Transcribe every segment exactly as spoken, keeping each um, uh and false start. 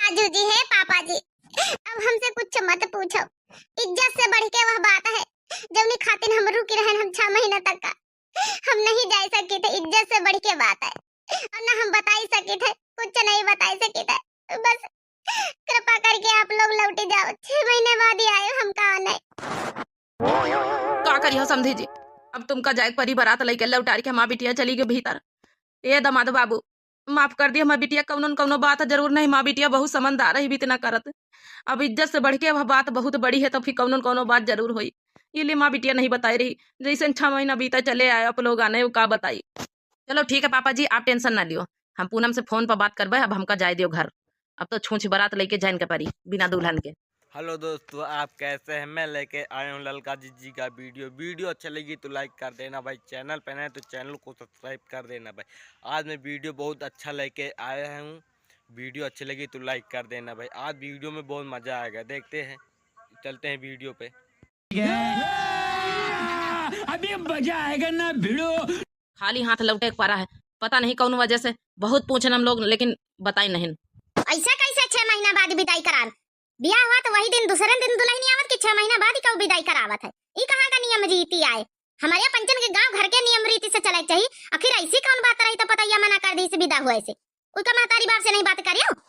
राजू जी, हे पापा जी, अब हमसे कुछ मत पूछो। इज्जत से बढ़ के वह बात है, जौनी खातिर हम रुकी रहन हम छह महीना तक का। हम नहीं जाए सकी थे, इज्जत से बढ़ के बात है। और ना हम बताई सकी थे, कुछ नहीं बताई सकी थे। बस कृपा करके आप लोग लौटी जाओ, छह महीने बाद ही आए, हम का नहीं। का करियो समधी जी, अब तुमका जाए के परी, बारात लइके लौटार के हमार बिटिया चली गई भीतर। ए दमाद बाबू, माफ कर दिया, हमार बिटिया कौनो न कौनो बात जरूर नहीं, हमार बिटिया बहुत समझदार है, बितना करत। अब इज्जत से बढ़ के वह बात बहुत बड़ी है, तो फिर कौनो न कौनो बात जरूर होई। ये लिए हमार बिटिया नहीं बताई रही, जैसे छह महीना बीता चले आए, आप लोग आने, वो का बताई। चलो ठीक है पापा जी, आप tension ना लियो, हम पूनम से फोन पर बात करबे। अब हमका जाए दियो घर, अब तो छूछ बारात लेके जाइन के परी बिना दुल्हन के। हेलो दोस्तों, आप कैसे हैं? मैं लेके आया हूँ ललका जिज्जी का वीडियो। वीडियो अच्छा लगी तो लाइक कर देना भाई, चैनल पे नए तो चैनल को सब्सक्राइब कर देना भाई। आज मैं वीडियो बहुत अच्छा लेके आया हूँ, वीडियो अच्छी लगी तो लाइक कर देना भाई। आज वीडियो में बहुत मजा आएगा, देखते हैं, चलते हैं वीडियो पे। अभी मजा आएगा ना भिड़ो। खाली हाथ लौटे के परा है, पता नहीं कौन वजह से। बहुत पूछन हम लोग, लेकिन बताई नहीं। ऐसा कैसे छह महीना बाद विदाई करान? बियाह हुआ तो वही दिन, दूसरे दिन दुल्हन आवत कि छह महीना बाद ही कब विदाई करावत है? ई कहाँ का नियम रीति आए? हमारे पंचन के गांव घर के नियम रीति से चले के चाहिए। आखिर ऐसी कौन बात रही तो पतैया मना कर दी से विदा हुए से? उनका महतारी बाप से नहीं बात करियो?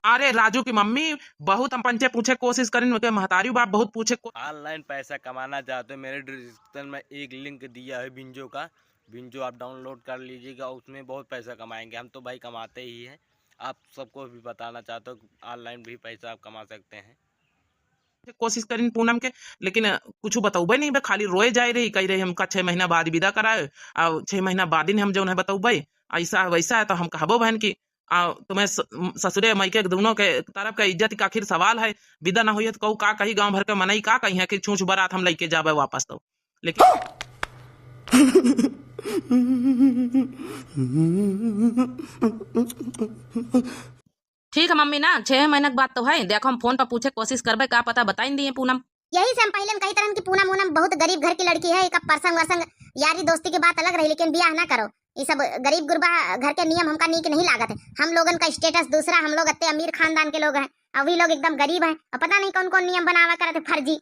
अरे राजू की मम्मी, बहुत हम पंचे पूछे कोशिश करिन, उनके महतारी बाप बहुत पूछे को- ऑनलाइन पैसा कमाना चाहते हो, मेरे डिस्क्रिप्शन में एक लिंक दिया है बिंजो का, बिंजो आप डाउनलोड कर लीजिएगा, उसमें बहुत पैसा कमाएंगे। हम तो भाई कमाते ही हैं, आप सबको भी बताना चाहते हो कि ऑनलाइन भी पैसा आप कमा सकते हैं। कोशिश करिन पूनम के, लेकिन, अ, कुछ बतौबे नहीं बे, खाली रोए जाए रही, कही रही हमका छह महीना बाद विदा कराए, आ छह महीना बाद ही हम जौन है बतौबे, ऐसा है वैसा है, तो हम कहबो बहन कि, आ, तुम्हें स-, ससुरे मायके दोनों के तरफ का इज्जत का आखिर सवाल है, विदा ना होइए तो कहू का कही, गांव भर के मनई का कही है कि छूछ बारात हम लेके जाबे वापस तो, लेकिन ठीक है मम्मी ना, छह महीना के बात तो है, देखो हम फोन पर पूछे कोशिश करबे, का पता बताइन दिए पूनम। यही से हम पहले कही तरहन कि पूनम, पूनम बहुत गरीब घर की लड़की है, एक परसंग वरसंग यारी दोस्ती की बात अलग रही, लेकिन बियाह ना करो। ये सब गरीब गुरबा घर के नियम हमका नीक नहीं लागत है। हम लोगन का स्टेटस दूसरा, हम लोग अत्ते अमीर खानदान के लोग हैं, और वही लोग एकदम गरीब हैं, और पता नहीं कौन कौन नियम बनावा करत है फर्जी।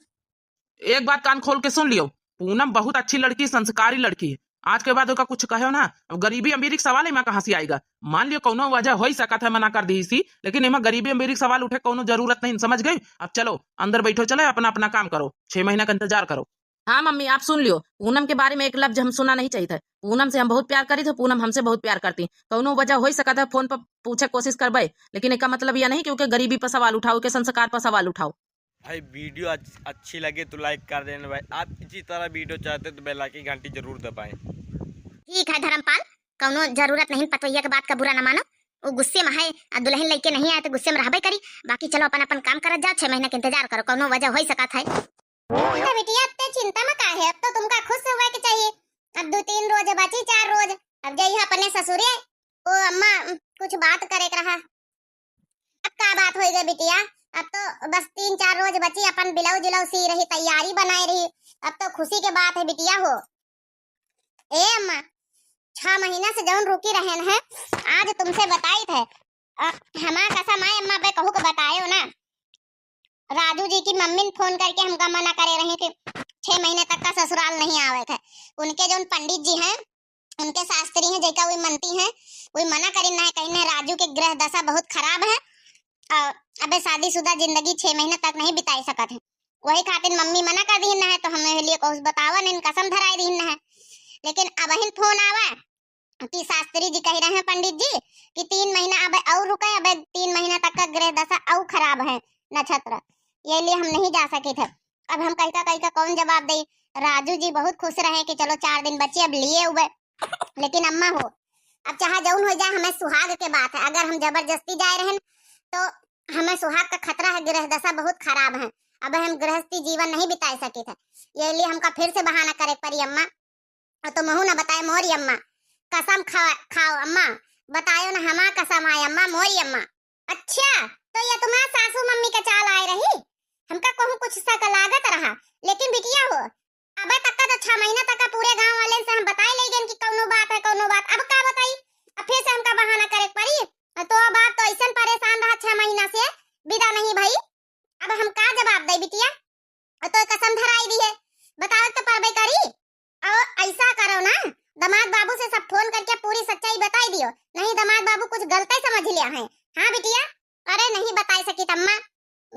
एक बात कान खोल के सुन लियो, पूनम बहुत अच्छी लड़की, संस्कारी लड़की है। आज के बाद ओका कुछ कहो ना, अब गरीबी अमीरी के सवाल एमा कहाँ से आएगा? मान लियो कौनो वजह हो ही सकत है मना कर दी इसी, लेकिन एमा गरीबी अमीरी के सवाल उठे कौनो जरूरत नहीं, समझ गई? अब चलो अंदर बैठो, चले अपना अपना काम करो, छह महीना का इंतजार करो। हाँ मम्मी, आप सुन लियो, पूनम के बारे में एक लफ्ज हम सुना नहीं चाहिए था। पूनम से हम बहुत प्यार करी थे, पूनम हमसे बहुत प्यार करती। कौनो वजह हो ही सकत है, फोन पर पूछे कोशिश करबे, लेकिन एका मतलब यह नहीं कि ओके गरीबी पर सवाल उठाओ, ओके संस्कार पर सवाल उठाओ। भाई वीडियो अच्छ-, अच्छी लगे तो लाइक कर देना भाई। आप इसी तरह वीडियो चाहते तो बेल आइकन घंटी जरूर दबाएं। ठीक है धर्मपाल, कौनो जरूरत नहीं पतोहिया के बात का बुरा न मानो। वो गुस्से में है, आ दुल्हन लेके नहीं आए तो गुस्से में रहबे करी। बाकी चलो अपन अपन काम करत जाओ, छह महीना के इंतजार करो, कौनो वजह हो ही सकत है। तो बिटिया अब तो चिंता में का है, अब तो तुमका खुश हुए के चाहिए। अब दो तीन रोज बची, चार रोज, अब जाइए अपने ससुरे। ओ अम्मा, कुछ बात करे के रहा। अब का बात होई गई बिटिया? अब तो बस तीन चार रोज बची, अपन ब्लाउज उलाउज सी रही, तैयारी बनाए रही। अब तो खुशी के बात है बिटिया हो। ए अम्मा, छह महीना से जौन रुकी रहन है, आज तुमसे बताई थे। अ, हमार कसम आए अम्मा, बे कहू के बतायो ना। राजू जी की मम्मी ने फोन करके हमका मना करे रही कि छह महीने तक का ससुराल नहीं आवे थे। उनके जौन पंडित जी हैं, उनके शास्त्री हैं, जेका वे मनती हैं, वे मना करिन है, कहिन है राजू के गृह दशा बहुत खराब है और अबे शादीशुदा जिंदगी छह महीने तक नहीं बिताई सकत है। वही खातिर मम्मी मना कर दीन है, तो हमें लिए कुछ बतावा नहीं, कसम धराई दीन है। लेकिन अबहिन फोन आवा कि शास्त्री जी कह रहे हैं पंडित जी कि तीन महीना अब और रुके, अब तीन महीना तक का गृह दशा और खराब है नक्षत्र, ये लिए हम नहीं जा सके थे। अब हम कहिका कहिका कौन जवाब दे? राजू जी बहुत खुश रहे कि चलो चार दिन बचे, अब लिए हुए। लेकिन अम्मा हो, अब चाहे जौन हो जाए, हमें सुहाग के बात है, अगर हम जबरदस्ती जाए रहन तो हमें सुहाग का खतरा है, गृह दशा बहुत खराब है, अब हम गृहस्थी जीवन नहीं बिता सके थे, ये लिए हमका फिर से बहाना करे पड़ी अम्मा। और तुमहू ना बताए मोरी अम्मा, कसम खा, खाओ अम्मा, बतायो ना हमार कसम आए अम्मा, मोरी अम्मा। अच्छा, तो ये तुम्हार सासू मम्मी का चाल आए रही? हमका कहूँ कुछ शक लागत रहा, लेकिन बिटिया हो, अबे तक का तो छह महीना तक का पूरे गांव वाले से हम बताए ले गए कि कौनो बात है, कौनो बात, अब का बताई? अब फिर से हमका बहाना करे के पड़ी। तो अब आप तो ऐसन परेशान रहा छह महीना से, बिदा नहीं भई, अब हम का जवाब दे बिटिया? और तो कसम धराई दी है, बतावे तो परबे करी। और ऐसा करो ना, दामाद बाबू से सब फोन करके पूरी सच्चाई बताई दियो, नहीं दामाद बाबू कुछ गलते समझ लिया है। हाँ बिटिया, अरे नहीं बताई सकी अम्मा,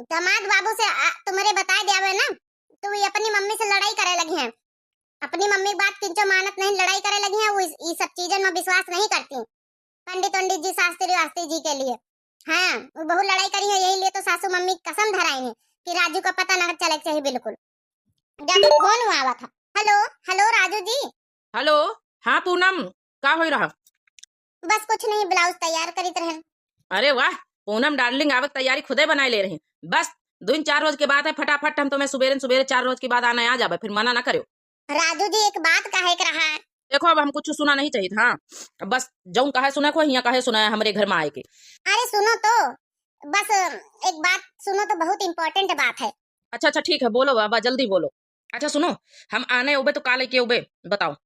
दामाद बाबू से आ, तुम्हारे बताई दिया है ना, तो ये अपनी मम्मी से लड़ाई करे लगी हैं, अपनी मम्मी की बात किंचो मानत नहीं, लड़ाई करे लगी हैं, वो इस, इस सब चीजन में विश्वास नहीं करती। पंडित, पंडित जी, शास्त्री वास्त्री जी के लिए। हाँ, वो बहुत लड़ाई करी है, यही लिए तो सासू मम्मी कसम धराई है कि राजू का पता ना चले के चाहिए बिल्कुल। जब फोन हुआ, हुआ था। हेलो, हेलो राजू जी। हेलो, हाँ पूनम, का होई रहा? बस कुछ नहीं, ब्लाउज तैयार करीत रहन। अरे वाह पूनम डार्लिंग, आवक तैयारी खुदे बनाए ले रही। बस दो चार रोज के बाद है, फटाफट हम तुम्हें सुबेरे सुबेरे चार रोज के बाद आने आ जाबे, फिर मना ना करो। राजू जी, एक बात कहे के रहा। देखो, अब हम कुछ सुना नहीं चाहिए, हाँ, बस जौन कहे सुने को, हियाँ कहे सुना है हमरे घर में आए के। अरे सुनो तो, बस एक बात सुनो तो, बहुत इंपॉर्टेंट बात है। अच्छा, अच्छा, ठीक है, बोलो बाबा, जल्दी बोलो। अच्छा सुनो, हम आने उबे तो का लेके उबे, बताओ।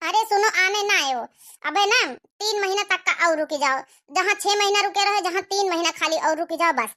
अरे सुनो, आने ना आयो, अबे ना तीन महीना तक का और रुकी जाओ, जहाँ छह महीना रुके रहे, जहाँ तीन महीना खाली और रुकी जाओ बस।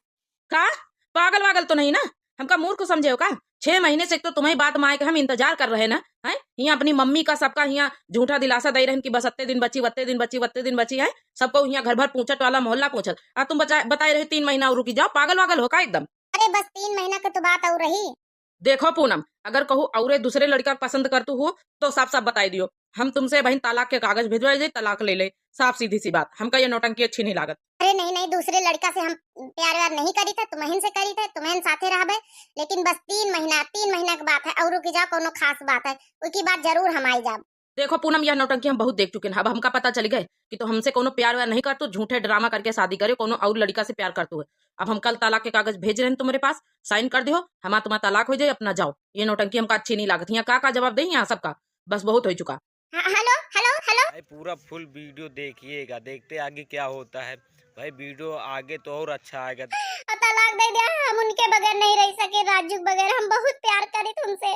का? पागल वागल तो नहीं ना? हमका मूर्ख समझे हो का? छह महीने से एक तो तुम्हें बात माए के हम इंतजार कर रहे ना, हैं? हियाँ अपनी मम्मी का सबका हियाँ झूठा दिलासा दे रहन कि बस अत्ते दिन बची, वत्ते दिन बची, वत्ते दिन बची है, सबको हियाँ घर भर पूछत वाला मोहल्ला पूछत। आ तुम बचा-, बताए रहे तीन महीना और रुकी जाओ, पागल वागल हो का एकदम? अरे बस तीन महीना के तो बात और रही। देखो पूनम, अगर कहू औरे दूसरे लड़का पसंद करतू हो तो साफ साफ बताई दियो, हम तुमसे बहन तलाक के कागज भिजवाई दे, तलाक ले ले, साफ सीधी सी बात। हमका ये नौटंकी अच्छी नहीं लागत। अरे नहीं नहीं, दूसरे लड़का से हम प्यार व्यार नहीं करी थे, तुम्हें से करी थे, तुम्हें साथे रहबे, लेकिन बस तीन महीना, तीन महीना के बात है, और रुकी जाओ, कोनो खास बात है, उकी बात जरूर हम आई जाब। देखो पूनम, यह नौटंकी हम बहुत देख चुके हैं। अब हमका पता चल गए कि तो हमसे कोनो प्यार व्यार नहीं करतू, झूठे ड्रामा करके शादी करे, कोनो और लड़का से प्यार करतू है। अब हम कल तलाक के कागज भेज रहे हैं तुम्हारे पास, साइन कर दियो, हमार तुम्हार तलाक हो जाए, अपना जाओ। ये नौटंकी हमका अच्छी नहीं लागत। यहाँ का का जवाब दे यहाँ सबका, बस बहुत हो चुका। हाँ, हेलो, हेलो, हेलो। भाई पूरा फुल वीडियो देखिएगा, देखते आगे क्या होता है। भाई वीडियो आगे तो और अच्छा आएगा। और तलाक दे दिया, हम उनके बगैर नहीं रह सके, राजू के बगैर। हम बहुत प्यार करी तुमसे।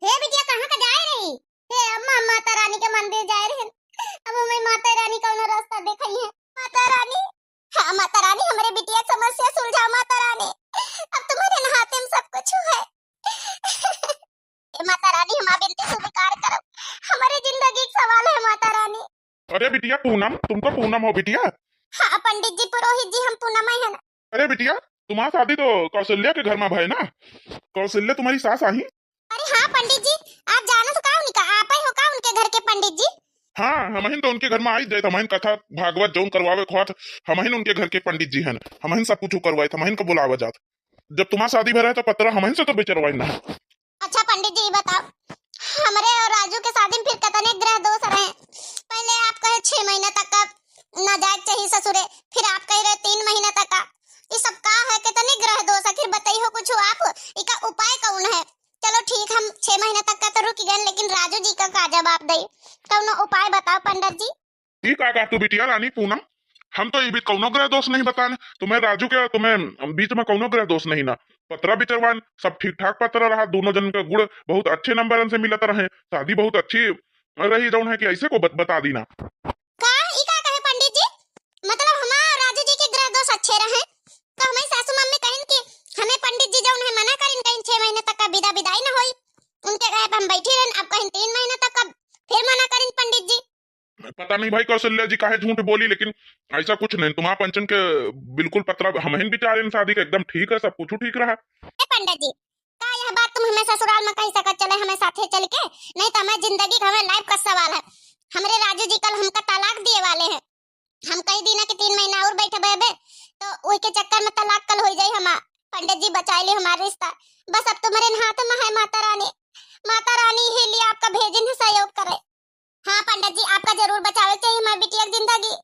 हे बिटिया, कहाँ का जाए रही? हे अम्मा, माता रानी के मंदिर जाए रहे। अब हमें माता रानी कौनो रास्ता दिखाई है। माता रानी, हाँ माता रानी, हमरे बिटिया के समस्या सुलझाओ माता रानी। अब तुम्हारे हाथे में सब कुछ है। हे माता रानी, हमार बिनती स्वीकार करो, हमरे जिंदगी के सवाल है माता रानी। अरे बिटिया पूनम, तुम तो पूनम हो बिटिया। हाँ पंडित जी, पुरोहित जी, हम पूनम ही है ना। अरे बिटिया, तुम्हार शादी तो कौशल्या के घर में भय ना, कौशल्या तुम्हारी सास आही। अरे हाँ पंडित जी, आप जानो तो का उनका, आप ही हो का उनके घर के पंडित जी? हाँ, हमहिन तो उनके घर में आई जाए, हमहिन कथा भागवत जौन करवावे खोत, हमहिन उनके घर के पंडित जी हन, हमहिन सब कुछ करवाए, हमहिन को बुलावा जात। जब तुम्हार शादी भरा है तो पतरा हमहिन से तो बिचरवाई ना। अच्छा पंडित जी, ये बताओ, हमरे और राजू के शादी में फिर कितने ग्रह दोष रहे? पहले आप कहे छह महीने तक का ना जाए के चाहिए ससुरे, फिर आप कह रहे तीन महीने तक का। ये सब का है, कितने ग्रह दोष? आखिर बताई हो कुछ आप, इका उपाय कौन है? चलो ठीक, हम छह महीने तक का तो रुक गए, लेकिन राजू जी का का जवाब दे? कौनो उपाय बताओ पंडित जी। ई का कहा तू बिटिया रानी पूनम, हम तो ये भी कौनो ग्रह दोष नहीं बतान। तुम्हें राजू के, तुम्हें बीच में कौनो ग्रह दोष नहीं ना। पतरा बिचरवान, सब ठीक ठाक पतरा रहा, दोनों जन का गुण बहुत अच्छे नंबरन से मिलत रहे, शादी बहुत अच्छी रही, जौन है कि ऐसे को बत-, बता दी ना। का ई का कहे पंडित जी? मतलब हमार राजू जी के ग्रह दोष अच्छे रहे, तो हमारी सासू मम्मी कहिन कि हमें पंडित जी जौन है मना करिन, कहिन छह महीने तक का विदा विदाई ना होई, उनके कहे पे हम बैठी रहन। अब कहिन तीन महीने तक का फिर मना करिन पंडित जी। पता नहीं भाई कौशल्या जी काहे झूठ बोली, लेकिन ऐसा कुछ नहीं। तुम्हार पंचन के बिल्कुल पतरा, हमहिन बिचारे शादी के एकदम ठीक है, सब कुछ ठीक रहा। ए पंडित जी, का यह बात तुम हमें ससुराल में कह सकत चले, हमें साथे चल के? नहीं तो हमें जिंदगी का हमें लाइफ का सवाल है। हमरे राजू जी कल हमका तलाक दिए वाले हैं। हम कही दीना कि तीन महीना और बैठबे बे, तो वही के चक्कर में तलाक कल हो जाई हमार। पंडित जी बचाई ले हमार रिश्ता। बस अब तुम्हारे हाथ में है माता रानी। माता रानी ही लिए आपका भेजिन है सहयोग करे। हाँ पंडित जी, आपका जरूर बचावे के चाहिए हमार बिटिया की जिंदगी।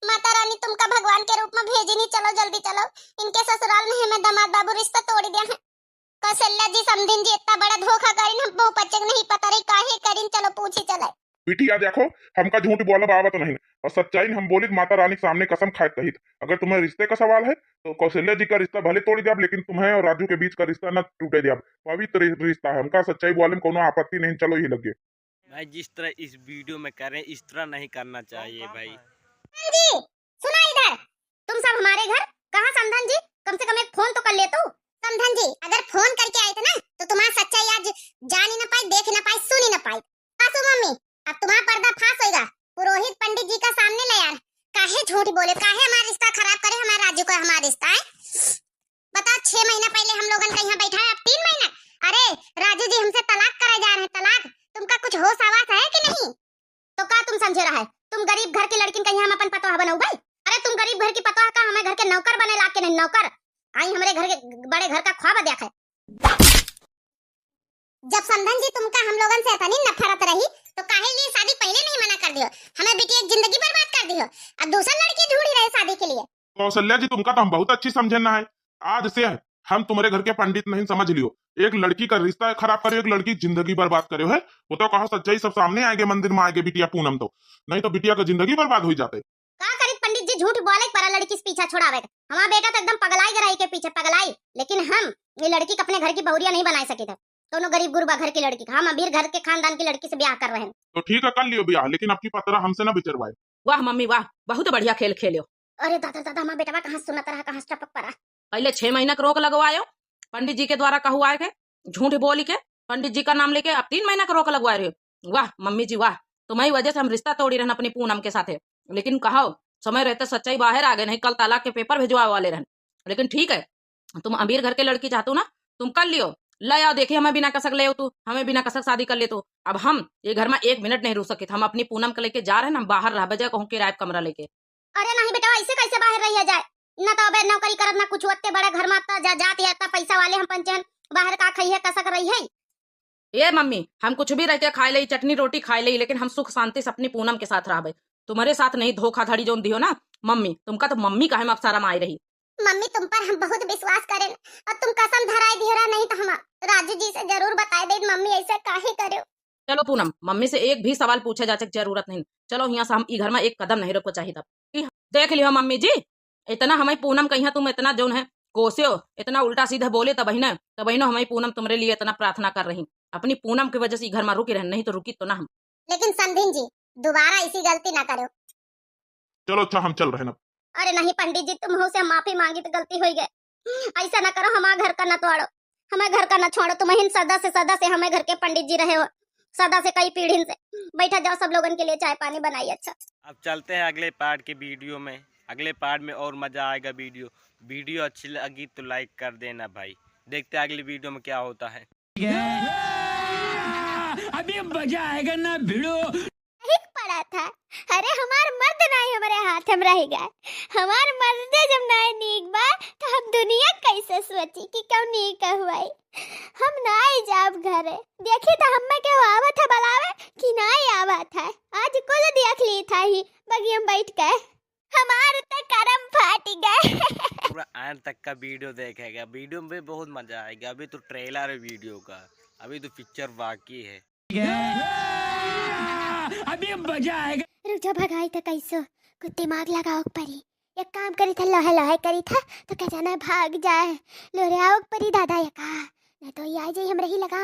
माता रानी तुमका भगवान के रूप में भेजिन ही, चलो जल्दी चलो, इनके ससुराल में हमें दामाद बाबू रिश्ता तोड़ी दिया है। कौशल्या जी, समधिन जी इतना बड़ा धोखा करिन, हम बहु पचक नहीं पता रही काहे करिन, चलो पूछी चले। बिटिया देखो, हमका झूठ बोलब आवत नहीं, और सच्चाई हम बोलित माता रानी के सामने कसम खाए कहित। अगर तुम्हें रिश्ते का सवाल है तो कौशल्या जी का रिश्ता भले तोड़ी दियाब, लेकिन तुम्हें और राजू के बीच का रिश्ता न टूटे दियाब। पवित्र रिश्ता है, हमका सच्चाई बोले में कोनो आपत्ति नहीं। चलो ये लगे। भाई जिस तरह इस वीडियो में कर रहे हैं, इस तरह नहीं करना चाहिए भाई। जी, सुना इधर, तुम सब हमारे घर कहाँ समधन जी? कम से कम कर ले तू। समधन जी, अगर फोन करके आइत ना, तो तुम्हार सच्चाई आज जानी न पाइत, देखी न पाइत, सुनी न पाइत। सासू मम्मी, अब तुम्हार पर्दा फास होइगा, पुरोहित पंडित जी का सामने ले आन। काहे झूठ बोले, काहे हमार रिश्ता खराब करे, हमार राजू का हमार रिश्ता है? बताओ, छह महीना पहले हम लोगन का यहाँ बैठा है, अब तीन महीना। अरे राजू जी हमसे तलाक कराए जा रहे हैं, तलाक। तुमका कुछ होश आवास है कि नहीं? तो का तुम समझे रहा है, तुम गरीब घर की लड़किन का यहाँ हम अपन पतोह बनउबे? अरे तुम गरीब घर की पतोह का हमें घर के नौकर बने लाग के नहीं, नौकर। आई हमरे घर के बड़े घर का ख्वाब देखे। जब समधन जी तुमका हम लोगन से इतनी नफरत रही, तो काहे लिए शादी पहले नहीं मना कर दियो? हमें बिटिया की जिंदगी बर्बाद कर दियो, अब दूसर लड़की ढूंढी रहे शादी के लिए। कौशल्या जी, तुमका तो हम बहुत अच्छी समझे ना है। आज से हम तुम्हारे घर के पंडित नहीं, समझ लियो। एक लड़की का रिश्ता खराब करे, एक लड़की की जिंदगी बर्बाद करे है। वो तो कहो सच्चाई सब सामने आएगे, मंदिर में आएगे बिटिया पूनम तो, नहीं तो बिटिया का जिंदगी बर्बाद हो जाते। का करी पंडित जी, झूठ बोले के परा लड़की से पीछा छुड़ावे के। हमार बेटा तो एकदम पगलाई गराई के पीछे पगलाई, लेकिन हम ये लड़की के अपने घर की बहुरिया नहीं बनाए सके थे। कौनो गरीब गुरबा घर की लड़की का, हम अमीर घर के खानदान की लड़की से ब्याह कर रहे हैं। तो ठीक है, कर लियो ब्याह, लेकिन आपकी पतरा हमसे ना बिचरवाए। वाह मम्मी वाह, बहुत बढ़िया खेल खेल्यो। अरे दादा दादा, हमार बेटवा कहाँ सुनत रहा, कहाँ से टपक पड़ा। पहले छह महीना के रोक लगवायो, पंडित जी के द्वारा कहुआए के, झूठ बोली के, पंडित जी का नाम लेके अब तीन महीना के रोक लगवाए रहे। वाह मम्मी जी वाह, तुम्हारी वजह से हम रिश्ता तोड़ी रहन अपनी पूनम के साथे। लेकिन कहो, समय रहते सच्चाई बाहर आ गए, नहीं कल तलाक के पेपर भिजवावे वाले रहन। लेकिन ठीक है, तुम अमीर घर के लड़की चाहतू ना, तुम कर लियो, ले आओ, देखिए हमें बिना कसक ले तू, हमें बिना कसक शादी कर ले तू। अब हम ये घर में एक मिनट नहीं रुक सकित, हम अपनी पूनम के लेके जा रहे हैं, हम बाहर रहबे जाए कहूँ किराए पे कमरा लेके। अरे नहीं बेटा, ऐसे कैसे बाहर रहिया जाए? ना तो अबे नौकरी करत ना कुछ, ओत्ते बड़े घर में अत्ता जा, जात या अत्ता पैसा वाले हम पंचन, बाहर का खइहे कसक रही है। ए मम्मी, हम कुछ भी रहके खाए लेई, चटनी रोटी खाए लेई, लेकिन हम सुख शांति से अपनी पूनम के साथ रहबे। तुम्हारे साथ नहीं धोखाधड़ी जोन दियो ना मम्मी, तुमका तो मम्मी कहे में अब शर्म आए रही। मम्मी, तुम पर हम बहुत विश्वास करेन और तुम कसम धराए दियो रहा, नहीं तो हम राजू जी से जरूर बताए देन, मम्मी ऐसे काहे करो। चलो पूनम, मम्मी से एक भी सवाल पूछे जाचे के जरूरत नहीं। चलो यहाँ से हम ई घर में एक कदम नहीं रखो चाहिए तब। ई देख लियो मम्मी जी, इतना हमें पूनम कहिया तुम इतना जोन है कोस्यो, इतना उल्टा सीधा बोले तब ही ना, तब ही ना हमें पूनम तुम्हारे लिए इतना प्रार्थना कर रही। अपनी पूनम की वजह से ई घर में रुकी रहन, नहीं तो रुकी तो ना हम। लेकिन समधिन जी, दोबारा ऐसी गलती ना करो। चलो अच्छा, हम चल रहे ना। अरे नहीं पंडित जी, तुम हो से माफी मांगी तो गलती हो गए। ऐसा ना करो, हमारे घर का ना तोड़ो, हमें घर का ना छोड़ो, तुम ही सदा से, सदा से हमें घर के पंडित जी रहे हो, सदा से कई पीढ़ी से। बैठा जाओ, सब लोगन के लिए चाय पानी बनाई। अच्छा, अब चलते हैं अगले पार्ट के वीडियो में। अगले पार्ट में और मजा आएगा वीडियो। वीडियो अच्छी लगी तो लाइक कर देना भाई। देखते हैं अगली वीडियो में क्या होता है। अभी मजा आएगा ना भिड़ो। एक पड़ा था, अरे हमार मर्द नाई हमारे हाथ में रह गए, हमार मर्दे जब नाई नीक बा तो हम दुनिया कैसे सोची कि क्यों नीक हुआई। हम नाई जाब घरे, देखी तो हम्मे के आवत है बुलावे कि नाई आवत है। आज कुल देख ली था ही बगिया में बैठ के। हमार तो करम फाट गए। पूरा एंड तक का वीडियो देखेगा, वीडियो में बहुत मजा आएगा। अभी तो ट्रेलर है वीडियो का, अभी तो पिक्चर बाकी है। अभी मजा आएगा। रुक जा, भगाई तो कैसो, कुछ दिमाग लगाओ परी। एक काम करी था, लोहे लोहे करी था तो क्या जाना भाग जाए। लोरे आओ परी दादा, ये का ना तो ये आ जाई हम रही लगा।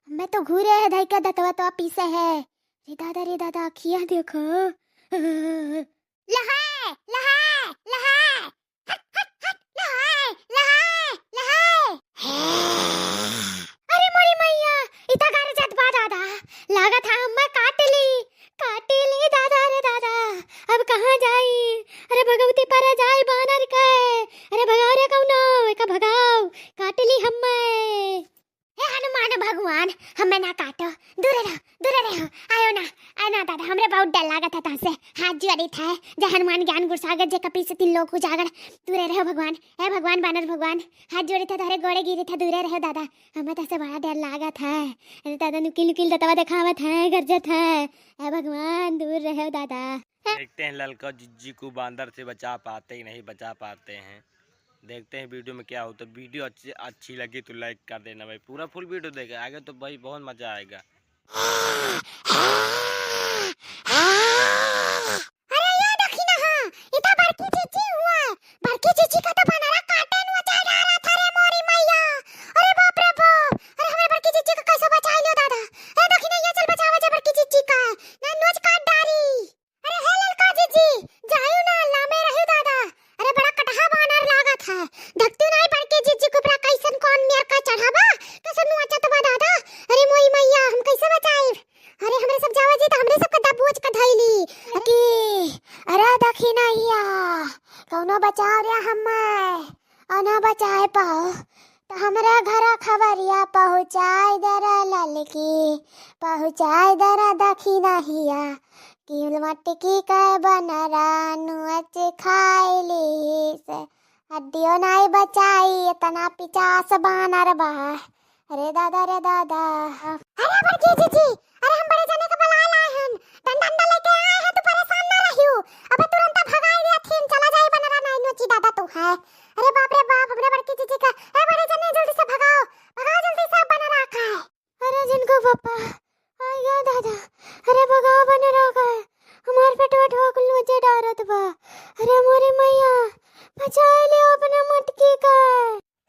मैं तो घूरे है धई के दतवा तो पीसे है। रे दादा, रे दादा, अखिया देखो। लहाए, लहाए, लहाए। हट, हट, हट, लहाए, लहाए, लहाए। अरे मोरी मैया, इता गारे जात बा दादा। लागत है हम्मे काट ली, काट ली दादा रे दादा। अब कहाँ जाई? अरे भगवती पर जाई बानर के। अरे भगाओ रे कौनो, एका भगाओ, काट ली हम्मे। हे हनुमान भगवान, हमें ना काटो, दूरे रहो, दूरे रहो, आयो ना, आयो ना दादा, हमरे बहुत डर लागत है तुमसे। हाथ जोड़ी था, जय हनुमान ज्ञान गुण सागर, जय कपीस तिलोक उजागर, दूरे रहो भगवान। हे भगवान, बानर भगवान, हाथ जोड़ी था, तारे गोड़े गिरी था, दूरे रहो दादा, हमें तुमसे बड़ा डर लागत है। अरे दादा, नुकील नुकील दतवा दिखावत है, गरजत है। हे भगवान, दूर रहो दादा। देखते हैं ललका जिज्जी को बांदर से बचा पाते कि नहीं बचा पाते हैं। देखते हैं वीडियो में क्या होता है। वीडियो अच्छी, अच्छी लगी तो लाइक कर देना भाई, पूरा फुल वीडियो देखे, आगे तो भाई बहुत मजा आएगा। अरे ये देखी ना, हाँ, इता बड़की जिज्जी हुआ है। बड़की जिज्जी का तो बनरा काटे नु चाह रहा था रे मोरी मैया। अरे बाप रे बाप, अरे हमारे बड़की जिज्जी को कैसे बचाई लियो दादा। अरे देखी ना, ये चल बचावा जा बड़की जिज्जी का, ना नोच काट डारी। अरे हे ललका जिज्जी, जायु ना, लामे रहु दादा। अरे बड़ा कटहा बानर लागत है। धकतु नाई बड़की जिज्जी के ऊपरा कैसन कौन मेर का चढ़ावा, कैसन नोचत बा दादा। अरे मोरी मैया, हम कैसे बचाइब? अरे हमरे सब जावा जी त हमरे सब के दबोच के धइली। अरे, अरे दखिनहिया, कौनो बचाव रे हम्मे, अना बचाए पाओ त हमरे घर खबरिया पहुँचाए दे रे ललकी, पहुँचाए दे रे दखिनहिया, कि मटकी के बनरा नोच खाए ली से। हड्डियो नाई बचाई, इतना पिचास बानर बा। अरे दादा, रे दादा। अरे बड़की जिज्जी, अरे हम बड़े जने के बुलाए लाए हन, डंडा, डंडा लेके आए हैं, तू परेशान ना रहियो। अबे तुरंत भगाई दे, थीन चला जाई बनरा नाई नोची दादा तू है। अरे बाप रे बाप, हमरे बड़की जिज्जी का। ए बड़े जने जल्दी से भगाओ, भगाओ जल्दी से बनरा का है। अरे जिनको पापा, आइगा दादा, अरे भगाओ बनरा का है, हमार पेटवा ठोक नोचे डारत बा। अरे मोरी मैया, बचाए लियो अपने मटकी का।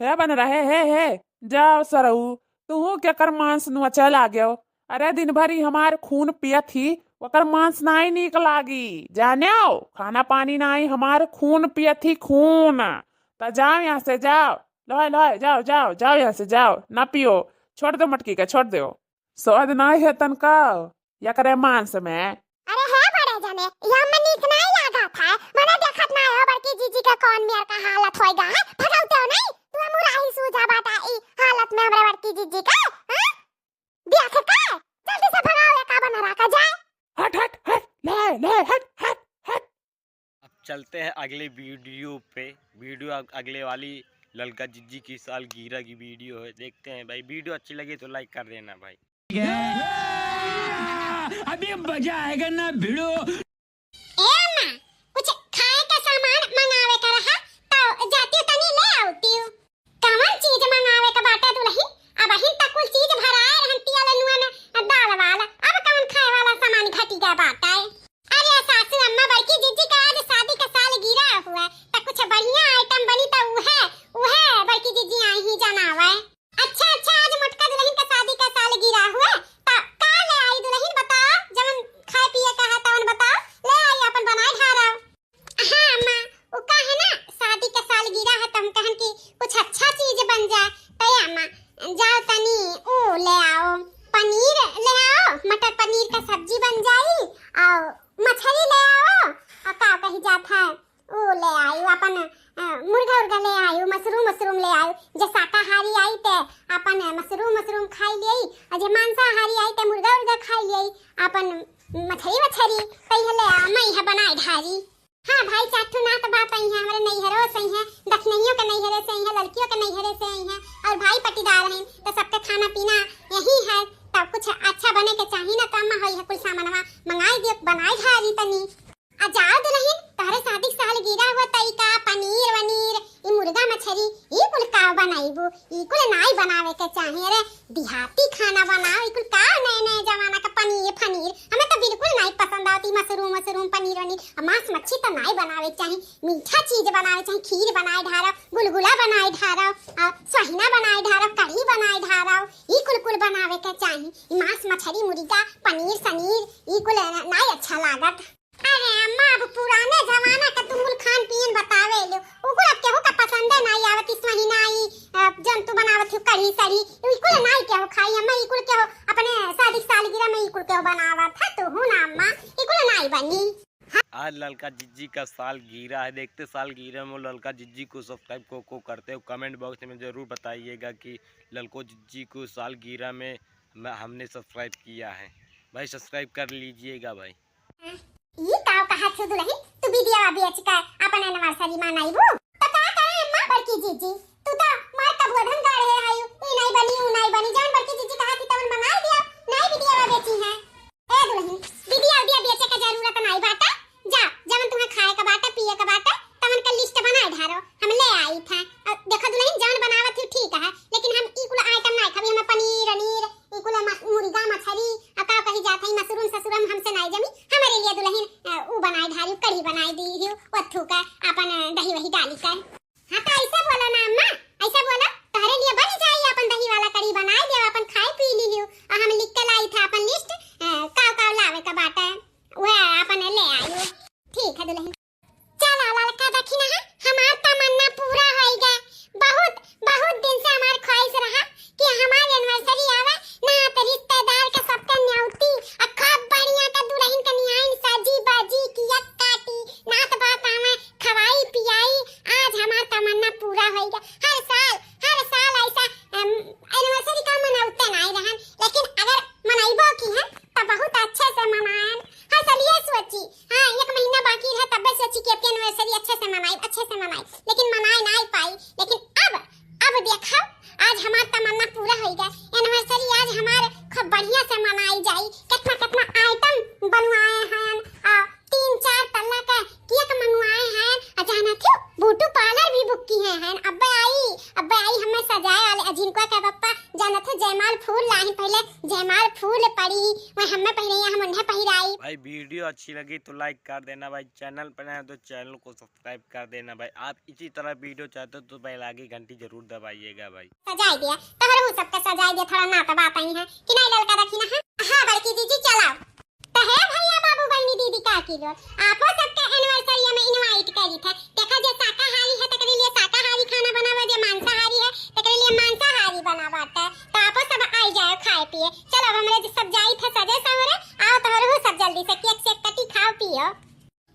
हे बनरा, हे, हे, हे, जाओ सरऊ, तुहू केकर मांस नोचे लागेव। अरे दिन भरी हमार खून पियत ही, ओकर मांस नाई नीक लागी। जानेव, खाना पानी नाई, हमार खून पियत ही, खून। त जाओ यहाँ से, जाओ। लोए, लोए, जाओ, जाओ, जाओ यहाँ से, जाओ, ना पियो। छोड़ दो मटकी का, छोड़ दो। स्वाद नाई है तनका, एकरे मांस में। अरे हे बड़े जने, यह में नीक नाई लागत है। मने देखत नाई हो बड़की जिज्जी के कौन मेर का हालत होइगा है। भगौते हो नाई? तू मुराही सूझा बाटा ई हालत में हमरे बड़की जिज्जी का, हाँ? देख के, जल्दी से भगाओ, ये का बनरा का जाए। हट, हट, हट, ले, ले, हट, हट, हट। अब चलते हैं अगले वीडियो पे। वीडियो अग-, अगले वाली ललका जिज्जी की सालगिरह की वीडियो है, देखते हैं भाई। वीडियो अच्छी लगी तो लाइक कर देना भाई। अभी मजा आएगा ना भिड़ो। ए अम्मा, कुछ खाए का सामान मंगावे का रहा, तो जाती तनी ले आवती। कवन चीज मंगावे का बाटे दुलहिन? अबहिन तक कुल चीज भराए रहन, तिया ले नुआ में दाल वाल, अब कवन खाए वाला सामान घटी गया बाटे? अरे सासू अम्मा, बड़की जिज्जी का आज शादी का सालगिरह हुआ, त कुछ बढ़िया आइटम बनी त उहे, उहे बड़की जिज्जी आई ही जनावे। अच्छा, अच्छा, आज मोटका दुलहिन का शादी का सालगिरह हुआ, त का ले आई दुलहिन बताओ, जवन खाए पिए का है तवन बताओ, ले आई अपन बनाए ढारव। हाँ अम्मा, उ का है ना, शादी का सालगिरह है, त हम कहन कि कुछ अच्छा चीज बन जाए। त ए अम्मा, जाओ तनी उ ले आओ, पनीर ले आओ, मटर पनीर का सब्जी बन जाई, और मछली ले आओ, और का कही जात है, उ ले आई अपन, अ, मुर्गा उर्गा ले आई, मशरूम मशरूम ले आई। जे शाकाहारी आई ते अपन मशरूम मशरूम खाई लेई, और जे मांसाहारी आई ते मुर्गा उर्गा खाई लेई, अपन मछली वछली कहीं ले आ, मैं यहाँ बनाए ढारी। हाँ भाई, चार ठो नात बाप आई हैं, हमारे नैहरों से आई हैं, दखिनइयों के नैहरे से आई हैं, लड़कियों के नैहरे से आई हैं, और भाई पटीदार हैं, तो सबके खाना पीना यही है। तब कुछ अच्छा बने के चाही ना, तो अम्मा होई है कुल सामानवा मंगाई दियो, बनाए ढारी तनी। आ जाओ दुलहिन, तोहरे शादी के सालगिरह हुआ, तई का पनीर वनीर, ई मुर्गा मछरी, ई कुल का बनाईबू? ई कुल नाई बनावे के चाही। अरे देहाती खाना बनाओ, ई कुल का नए नए जमाना का पनीर फनीर, हमें तो बिल्कुल नाई पसंद आवत ई मशरूम वशरूम, पनीर वनीर। आ मांस मच्छी तो नाई बनावे के चाही, मीठा चीज बनावे के चाही, खीर बनाए ढारो, गुलगुला बनाए ढारो, आ सोहिना बनाए ढारो, कढ़ी बनाए ढारो, ई कुल कुल बनावे के चाही। ई मांस मछरी मुर्गा पनीर सनीर ई कुल नाई अच्छा लागत। अरे अम्मा, अब पुराने जमाना का तुम कुल खान पियन बतावे लो, उ कुल अब केहू का पसंदे नाई आवत, ई सोहिना ई, अ, जंतु बनावत हो, कढ़ी सढ़ी, ई कुल नाई केहू खाई अम्मा, ई कुल केहू अपने शादी सालगिरह में ई कुल केहू बनावत है, तू हूँ ना अम्मा, ई कुल नाई बनी। आज ललका जिज्जी का सालगिरह है, देखते सालगिरह में ललका जिज्जी को subscribe को, को करते हो, comment box में जरूर बताइएगा कि ललको जिज्जी को सालगिरह में मैं, हमने subscribe किया है। भाई subscribe कर लीजिएगा भाई। ई का कहत हो दुलहिन, तू बिदिया बेच के अपन anniversary मनाइबू? तो का करे अम्मा बड़की जिज्जी, तू तो मार का बोधन गाड़े है, ई नहीं बनी, ऊ नहीं बनी, जौन बड़की जिज्जी कहत ही तवन मंगाई दिया, नहीं बिदिया बेची है। ए दुलहिन, बिदिया उदिया बेचे के जरूरत नहीं बाटे, जा जवन तुम्हें खाए के बाटे, पिए के बाटे, तवन के list बनाए ढारो, हम ले आई थे। और देखो दुलहिन, जौन बनावत ही ठीक है, लेकिन हम ई कुल item नहीं खाबी, हमें पनीर अनीर ई कुल मस-, मुर्गा, मछरी, आ का कही जात है, मशरूम ससुरम हमसे नाई जमी। हमारे लिए दुलहिन, अ, ऊ बनाए ढारी, कढ़ी बनाए दी ही, वथू का अपन, अ, दही वही डाली कर। हाँ, तो ऐसे बोलो ना अम्मा, का होइगा। हर साल, हर साल ऐसा, अम, anniversary का मनावते नाई रहन, लेकिन अगर मनाइबो की है तो बहुत अच्छे से मनाएन। हाँ, चलिए सोची, हाँ, एक महीना बाकी है, तब्बे सोची कि आपकी anniversary अच्छे से मनाई, अच्छे से मनाई, लेकिन मनाए नाई पाई। लेकिन अब, अब देखो, आज हमार तमन्ना पूरा होइगा। Anniversary आज हमार खूब बढ़िया से मनाई जाई। कितना, कितना item बनवाए हैं, आ, तीन चार तल्ला का cake मंगवाए हैं, आ जाना थी beauty parlour भी book किए हैं। अब्बे आई, अब्बे आई हमें सजाए वाले, आ जिनको के पप्पा जाना थे जयमाल फूल लाही, पहले जयमाल फूल पड़ी, वह हमें पहिरे, हम उन्हें पहिराई। भाई, video अच्छी लगी तो like कर देना भाई, channel पर नए हो तो channel को subscribe कर देना भाई। आप इसी तरह video चाहते हो तो bell आइकन घंटी जरूर दबाइएगा भाई। सजाए दिया, तोहरे हूँ सबके सजाए दिया, थोड़ा नात बात आई है कि नहीं ललका रखी ना है। हाँ बड़की जीजी चलाओ। तो हे भैया बाबू बहनी दीदी काकी लोग, आपो सबके anniversary में invite करी थे। देखा जे शाकाहारी है तकरे लिए शाकाहारी खाना बनावा, जे मांसाहारी है तकरे लिए मांसाहारी बनावा। तो, तो आपो सब आई जाओ खाए पिए। चलो अब हमरे जे सब जाई थे सजे संवरे, आओ तोहरे हूँ सब जल्दी से cake शेक कटी खाओ पियो।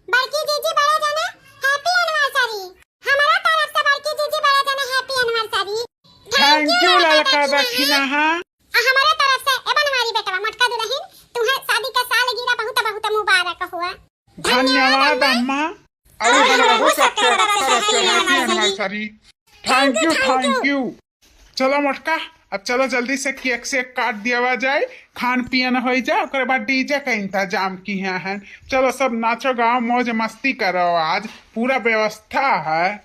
बड़की जीजी बड़ा जाना happy anniversary। हमारा तरफ से बड़की जीजी बड़ा जाना happy anniversary। Thank you ललका दक्षिणा। हाँ, हमारे तरफ से ए बनवारी बेटवा मोटका दुल्हन, तुम्हें शादी का सालगिरह बहुत बहुत मुबारक हुआ। धन्यवाद अम्मा। अरे बड़ा हो सबके तरफ से happy anniversary। Thank you, thank you। चलो मोटका, अब चलो जल्दी से cake शेक काट दियावा जाए, खान पियन होइ जाए, ओकरे बाद DJ का इंतजाम किहे हैं। चलो सब नाचो गाओ, मौज मस्ती करो, आज पूरा व्यवस्था है।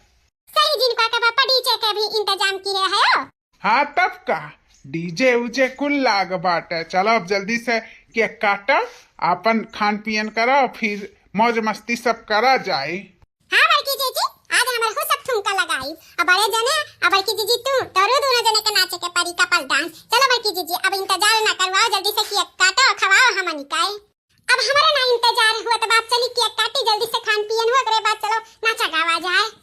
सही जिनका के पापा DJ के भी इंतजाम किहे हैं। हाँ तब का, DJ उजे कुल लाग बाटे। चलो अब जल्दी से cake काटो, आपन खान पियन करो, फिर मौज मस्ती सब करा जाए। हाँ बड़की जीजी, आज हमर हूँ सब ठुमका लगाई। अब बड़े जने, अब बड़की जीजी तू, तोरू दोनों जने के नाचे के परी couple dance। चलो बड़की जीजी, अब इंतजार ना करवाओ, जल्दी से cake काटो, खवाओ हमनी का। अब हमरे ना इंतजार हुआ तो बाप चली cake काटी, जल्दी से खान पियन हुआ, ओकरे बाद चलो नाचा गावा जाए।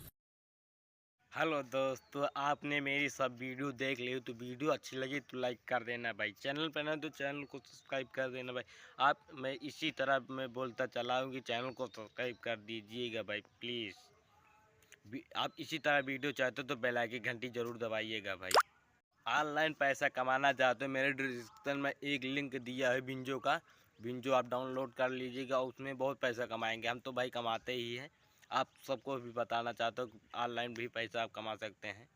Hello दोस्तों, आपने मेरी सब video देख ली तो video अच्छी लगी तो like कर देना भाई, channel पर नए हो तो channel को subscribe कर देना भाई। आप, मैं इसी तरह मैं बोलता चला हूँ कि channel को subscribe कर दीजिएगा भाई please। भी-, आप इसी तरह video चाहते हो तो bell आइकन घंटी जरूर दबाइएगा भाई। Online पैसा कमाना चाहते हो, मेरे description में एक link दिया है बिंजो का, बिंजो आप download कर लीजिएगा, उसमें बहुत पैसा कमाएंगे। हम तो भाई कमाते ही हैं, आप सबको भी बताना चाहते हो कि online भी पैसा आप कमा सकते हैं।